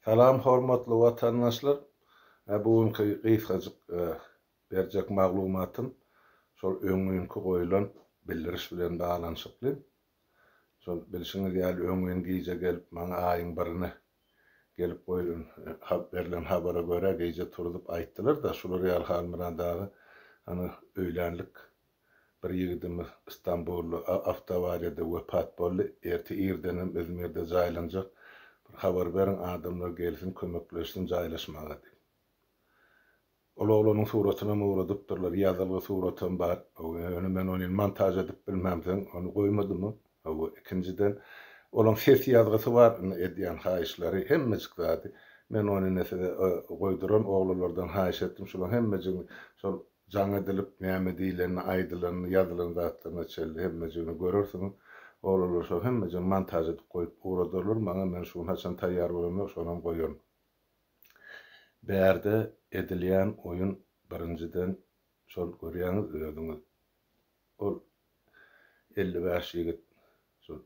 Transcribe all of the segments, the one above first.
Salam hormatly watandaşlar. Bu günki gysgajyk berjek maglumatym şol öňňinki goýulan bildiriş bilen baglanyşykly. Şol bilşiňiz ýaly öňňin gije gelip maňa aýyň birine gelip goýulan berlen habara görä gije turzup aýtdylar-da şular ýaly Halmyrat aga hany öýlänlik Bir ýigidimiz Stambulda awtoawariýada wepat boldy. Erte irdenem Izmirde jaýlanjak. Bir habar beriň, adamlar gelsin, kömekleşsin jaýlaşmaga diýip. Ol oglanyň suratynam ugradypdyrlar. Ýazylgy suratam bar. Ýöne men ony montaž edip bilmämsoň, ony goýmadym. Hawa, ikinjiden, olaň ses ýazgysy bar, indi edýän haýyşlary, hemmejik zady. Men ony ine size goýduran oglanlardan haýyş etdim, şulaň hemmejigini şol Jaň edilip, näme diýlenini, aýdylanyny, ýazylan zatlaryna çenli hemmejigini görersiňiz. Oglanlar şo hemmejigini montaž edip goýup ugradarlar maňa, men şu gün haçan taýýar bolanda şonam goýaryn. Bärde edilýän oýun birinjiden şol görýäňiz özüňiz. Ol 55 ýigit şol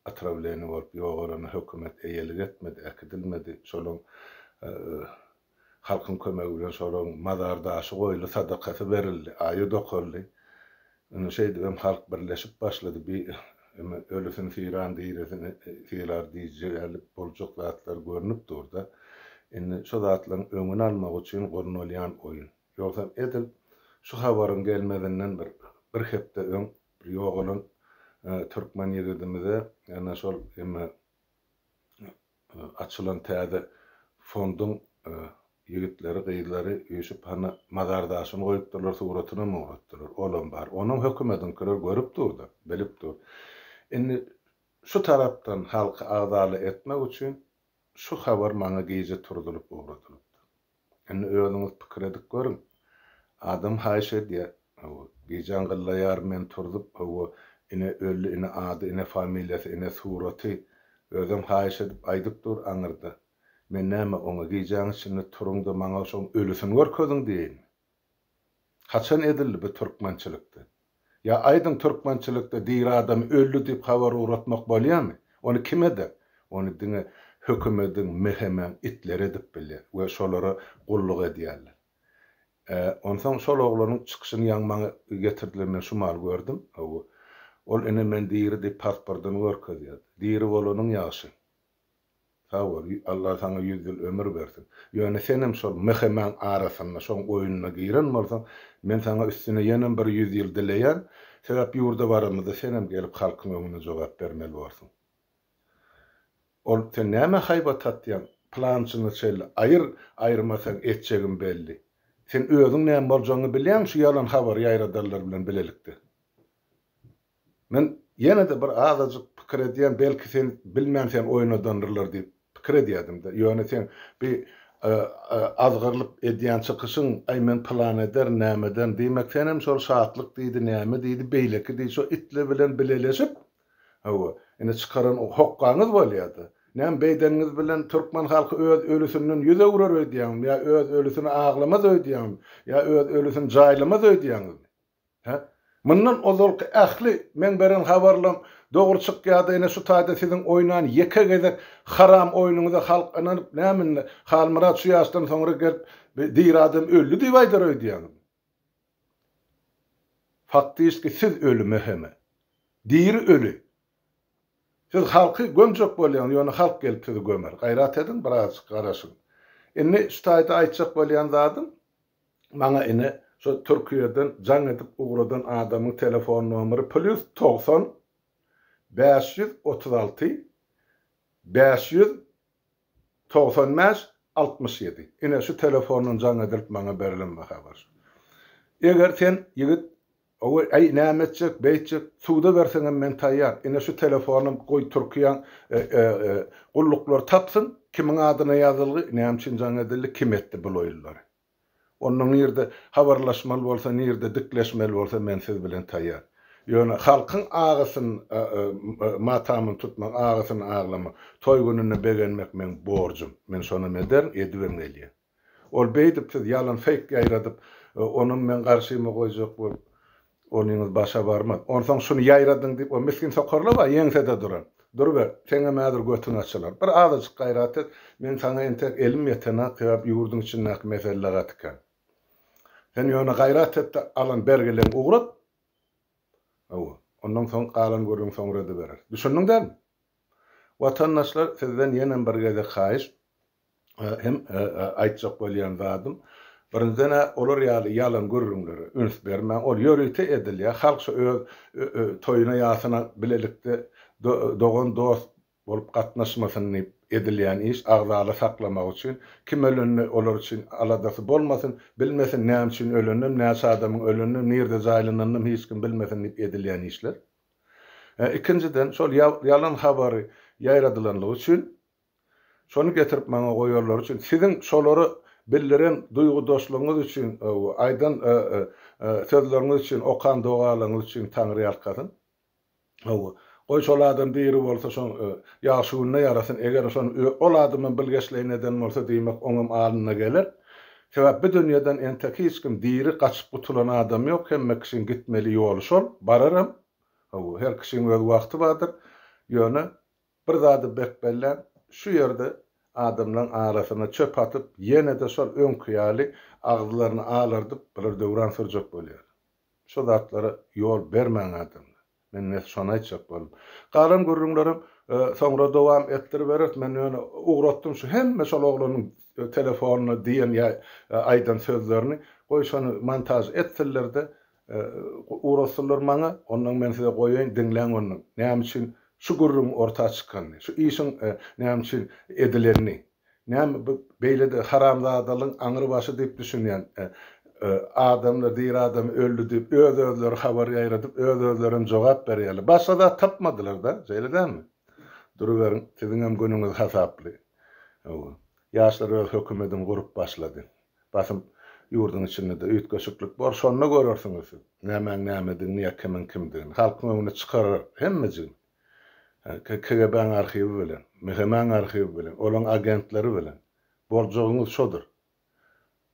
otrawleniýe bolup ýogalana hökümet eýelik etmedi, äkidilmedi. Şolaň halkyň kömegi bilen şolaň mazar daşy goýuldy, sadakasy berildi, aýat okaldy. Indi şeýdibem halk birleşip başlady. Bi eme ölüsini syran dirisini sylar diýjek ýaly boljak zatlar görnüp dur-da. Indi şo zatlaryň öňüni almak üçin gurnalýan oýun. Ýogsam edil şu habaryň gelmezinden bir bir hepde öň bir ýogalan türkmen ýigidimize ýene şol eme açylan täze fonduň ýigitleri gyzlary üýşüp hany mazar daşyny goýupdyrlar suratynam ugratdylar olam bar onam hökümediňkiler görüp durda bilip dur indi şu tarapdan halky agzala etmek üçin şu habar maňa gije turzulyp ugradylypdyr. Indi özüňiz pikir edip görüň. Adam haýyş edýär. Hawa, gijäň gylla ýary meni turzup, hawa, ine öldi, ine ady, ine familiýasy, ine suraty. Özem haýyş edip aýdyp dur aňyrda. Men näme, oňa gijäň içinde turuň-da maňa şoň ölüsini görkeziň diýeýinmi? Haçan edildi bu türkmençilikde? Ýa aýdyň türkmençilikde diri adamy öldi diýip habar ugratmak bolýamy? Ony kim eder? Ony diňe hökümediň, MHM-iň itleri edip bilýär we şolara gulluk edýärler. E, onsoň şol oglanyň çykyşyny ýaňy maňa getirdiler men şu mahaly gördüm. Hawa. Ol ine men diri diýip pasportyny görkezýärdi. Diri bolanyň ýagşy. Sag bol, Alla saňa ýüz ýyl ömür bersin. Ýöne senem şol MHM-iň arasynda, şoň oýnuna giren bolsaň, men saňa üstüne ýenem bir ýüz ýyl dileýän, sebäp ýurda baramyzda senem gelip halkyň öňünde jogap bermeli borsuň. Ol, sen nämä haýbat atýaň, pylançyny çenli aýyr, aýyrmasaň etjegim belli. Sen özüň näme boljagyňy bilýäňmi şu ýalan habary ýaýradanlar bilen bilelikde? Men ýene-de bir azajyk pikir edýän, belki sen bilmän seni oýnadandyrlar diýip pikir edýädim-de. Ýöne seň bi azgyrylyp edýän çykyşyň, aý men pylan ederin, näme ederin diýmek, senem şol Şatlyk diýdi, näme diýdi, beýleki diýdi, şo itle bilen bileleşip, hawa, ine çykaran hokgaňyz bolýa-da. Näme beýdeniňiz bilen türkmen halky öz ölüsinden ýüz öwrer öýdýäňizmi ýa öz ölüsini aglamaz öýdýäňizmi ýa öz ölüsini jaýlamaz öýdýäňizmi? Hä? Mundan ozalky ähli meň beren habarlam dogry çykýada ine şu taýda siziň oýnan ýeke gezek haram oýnuňyza halk ynanyp näme indi Halmyrat şu ýaşdan soňra gelip diri adam öldi diýip aýdar öýdýäňizmi? Faktiski siz öli möheme. Diri öli. Siz halky gömjek bolýaňyz ýöne halk gelip sizi gömer. Gaýrat ediň birazjyk garaşyň. Indi şu taýda aýtjak bolýan zadym Maňa ine şo Türkiýeden jaň edip ugradan adamyň telefon nomeri plýus 90 536 595 67. Ine şu telefondan jaň edilip maňa berlen bir habar şu. Eger sen ýigit Owe, äý, näme etjek, beýtjek, suda berseňem men taýýar. Ine şu telefonam goý Türkiýäň gulluklary tapsyn, kimiň adyna ýazylgy, näme üçin jaň edildi, kim etdi bul oýunlary. Onda nirde habarlaşmaly bolsa, nirde dikleşmeli bolsa men siz bilen taýýar. Ýöne halkyň agysyn matamyny tutmak, agysyny aglamak, toý gününde begenmek meň borjum. Men şonam ederin, edibem gelýän. Ol beýdip siz ýalan feýk ýaýradyp, onam meň garşyma goýjak bolup, onyňyz başa barmaz. Onsoň şuny ýaýradyň diýip, o misgin sokarlar bar ýeňsede duran. Duruber, seňem häzir götüň açylar. Bir azajyk gaýrat et, men saňa entek elim ýetenak, sebäp ýurduň içindäki mesele gaty kän. Sen ýöne gaýrat et-de alan bergileňi ugrat. Hawa, ondan soň galan gürrüňi soňra edibereris. Düşündiň dälmi? Watandaşlar, sizden ýenem bir gezek haýyş, hem aýtjak bolýan zadym, birinjiden-ä olar ýaly ýalan gürrüňlere üns bermäň, ol ýörite edilýär, halk şo öz toýuna-ýasyna bilelikde dogan-dost bolup gatnaşmasyn diýip edilýän iş, agzala saklamak üçin, kim ölende olar üçin aladasy bolmasyn, bilmesin näme üçin öleninem, näçe adamyň öleninem, nirde jaýlananynam hiç kim bilmesin diýip edilýän işler. Ikinjiden, şol ýalan habary ýaýradylanlygy üçin, şony getirip maňa goýanlary üçin, siziň şolara bildiren duýgudaşlygyňyz üçin, aýdan sözleriňiz üçin, okan dogalaryňyz üçin Taňry ýalkasyn. Hawa. Goý şol adam diri bolsa şoň ýagşy gününe ýarasyn. Eger şony ol adamam bilgeşleýin eden bolsa diýmek oňam alyna geler. Sebäp bu dünýeden entek hiç kim diri gaçyp gutulan adam ýok. Hemme kişiň gitmeli ýoly şol. Bararam. Hawa, her kişiň öz wagty bardyr. Ýöne bir zady bek belläň, şu ýerde adamlaň arasyna çöp atyp ýene-de şol öňki ýaly agyzlaryny alardyp bular döwran sürjek bolýar. Şo zatlara ýol bermäň adamlar. Men bes şony aýtjak boldum. Galan gürrüňlerem soňra dowam etdiriberis. Men ýöne ugratdym şu hemme şol oglanyň telefonuna diýen ýa aýdan sözlerini. Goý şony montaž etsinler-de ugratsynlar maňa. Ondan men size goýaýyn diňläň ondan. Näme üçin şu gürrüň orta çykanyny, şu işiň näme üçin edilenini. Näme bu beýlede haramzadalygyň aňry başy diýip düşünýän adamlar diri adam öldi diýip öz özleri habar ýaýradyp öz özlerem jogap berýärler. Başga zat tapmadylarda şeýle dälmi? Duruberiň siziňem günüňiz hasaply. Hawa. Ýaşlar öz hökümedini gurup başlady. Basym ýurduň içinde-de üýtgeşiklik bor. Şonda görersiňiz siz nämäň nämedigini ýa kimiň kimdigini. Halkyň öňüne çykarar hemmejigini. KGB-niň arhiwi bilen, MHM-niň arhiwi bilen, olaň agentleri bilen. Boljagyňyz şodur.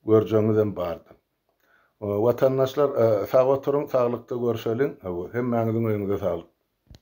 Görjegiňizem bardyr. Watandaşlar, sag oturyň, saglykda görşeliň. Hemmäňiziň öýüňize saglyk.